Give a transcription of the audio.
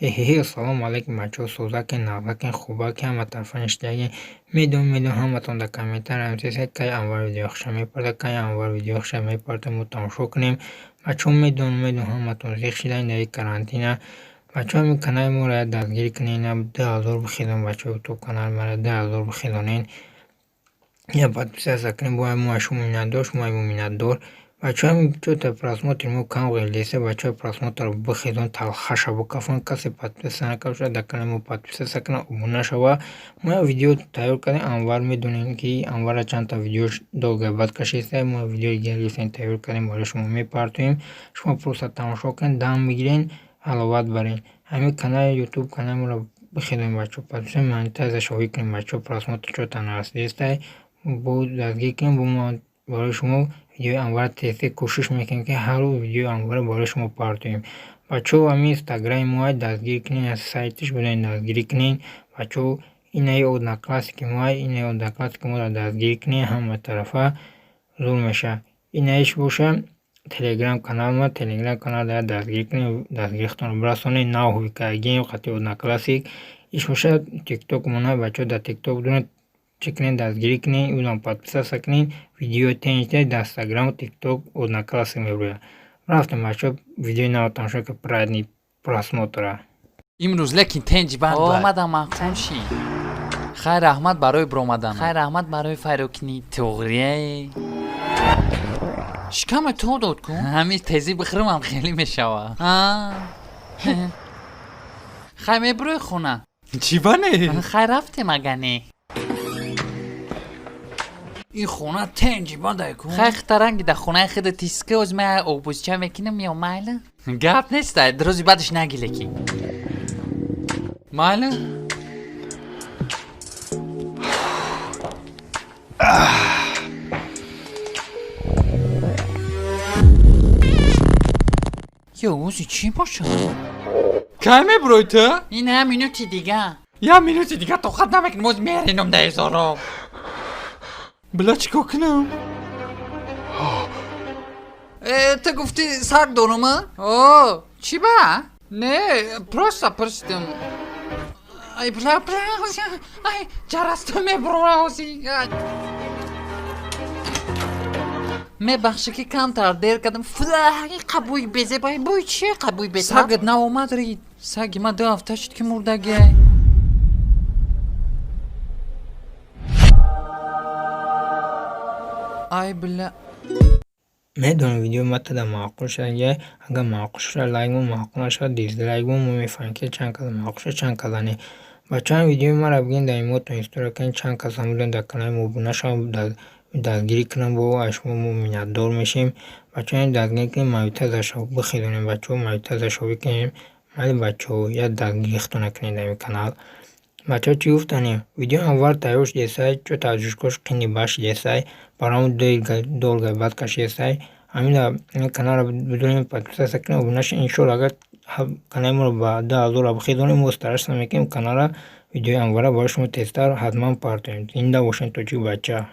Ҳе-ҳе, ассалому алайкум, бачаҳо, созакен, нағзакен, хубакен, ҳама тарафа ништяген. Медонам, медонам, ҳаматон дар комментария нависед, кай Анвар видеои мепарда, кай Анвар видеои мепарда, мо тамошо кунем. Бачаҳо, медонам, медонам, ҳаматон зиқ шидаед дар ин карантина. Бачаҳо, ҳамин канали моро як дастгирӣ кунед, 2000 бихезон, бачаҳо, ютуб канали маро 2000 бихезонед. Я подписаться кунед, бояд мо аз шумо миннатдор, шумо аз мо миннатдор. Бачаҳо, ҳамин чӯта просмотри мо кам ғелдеса, бачаҳо, просмотрро бихезон, талхаша бикафон. Касе подписаться накарда бошад, дар канали мо подписаться кунад, обуна шава. Мо як видео тайёр кардем, Анвар, медонем, ки Анвара чандта видеош долго бад кашиста. Мо видеои гирифтем, тайёр кардем, барои шумо мепартоем. Шумо просто тамошо кунед, дам бигиред, ҳаловат баред. Ҳамин канали ютуб канали моро бихезонед, бачаҳо, подписаться, монетизация шавӣ кунед, бачаҳо, просмотр чӯта нарасидестай. Бо дастгирӣ кунед, бо мо барои шумо видеои Анвар тез-тез кӯшиш мекунем, ки ҳар рӯз видеои Анварро барои шумо партоем. Бачаҳо, ҳамин инстаграми мо дастгирӣ кунед, аз сайтиш будаед, дастгирӣ кунед. Бачаҳо, инаи одноклассники мо, инаи одноклассники моро дастгирӣ кунед, ҳама тарафа зур мешавад. Инаиш боша телеграм канал ма, телеграм канал дастгирӣ кунед, дастгирии худтонро бирасонед, нав ҳувикагием қати одноклассник. Иш боша тикток мона, бачаҳо, дар тикток дунед, чӣ кунед, дастгирӣ кунед, ӯам подписаться кунед, видеои тенҷ дар инстаграму тикток, одноклассник мебирояд. Рафтем, бачаҳо, видеои нав тамошо кунед, приятный просмотра. Имрӯз лекин тенҷи банд. Омадам, маъқул ши. Хайр, раҳмат барои биромадан. Хайр, раҳмат барои файрокунӣ, туғрие. Шикаме то дод кун. Ҳамин тезӣ бихӯрмам, хеле мешава. Хай, мебирои хона? Чӣ бане? Хай, рафтем, агане. Ин хона тенҷи бадай кун. Хай, хитаранги да хонаи хида тиска оз ма обузча мекунам, ё майла? Гап неста, рӯзи баъдаш наги, лекин майла. Ё, ози чӣ бошад? Кай мебирои ту? Ин я минути дига. Я минути дига тоқат намекунам, оз меринам да ҳезором. Била, чӣ кор кунам? Ту гуфтӣ, саг дорум? О, чӣ ба? Не, просто пурсидам. Ай, била, била, ай, ҷарасту мебурора ози. Мебахшӣ, ки камтар дер кардам. Фла, қабӯи безебай, бӯи чи, қабӯи безеб. Сагат наомад, рид. Саги ман 2 ҳафта шуд, ки мурдагиа. Ай, била. Медонам, видеои ма тада маъқул шуда. Агар маъқул шуда, лайк мон, маъқул нашуда, дизлайк мон. Мо мефаҳмем, ки чанд каса маъқул шуда, чанд каса не. Бачаҳо, видеои маро бигиред, дар имотон история кунед, чанд каса буданд, дар канали мо обуна шаванд, дастгирӣ кунанд, бо аз шумо мо миннатдор мешем. Бачаҳо, дастгирӣ кунед, монетизация шав бихезонем, бачаҳо, монетизация шавӣ кунем. Майли, бачаҳо, як дастгирии худтона кунед дар ин канал. Бачаҳо, чӣ гуфтанем? Видеои Анвар тайёр шудесай, чӯта ҷӯшкош қини баш шудесай, барои долго бад кашидесай. Ҳамина каналро бидонем, подписаться кунем, обуна шавем. Иншоалло, агар канали моро ба 2000 бихезонем, мо стараться мекунем, каналра, видеои Анварро барои шумо тезтар ҳатман партоем. Зинда бошед, тоҷик бача.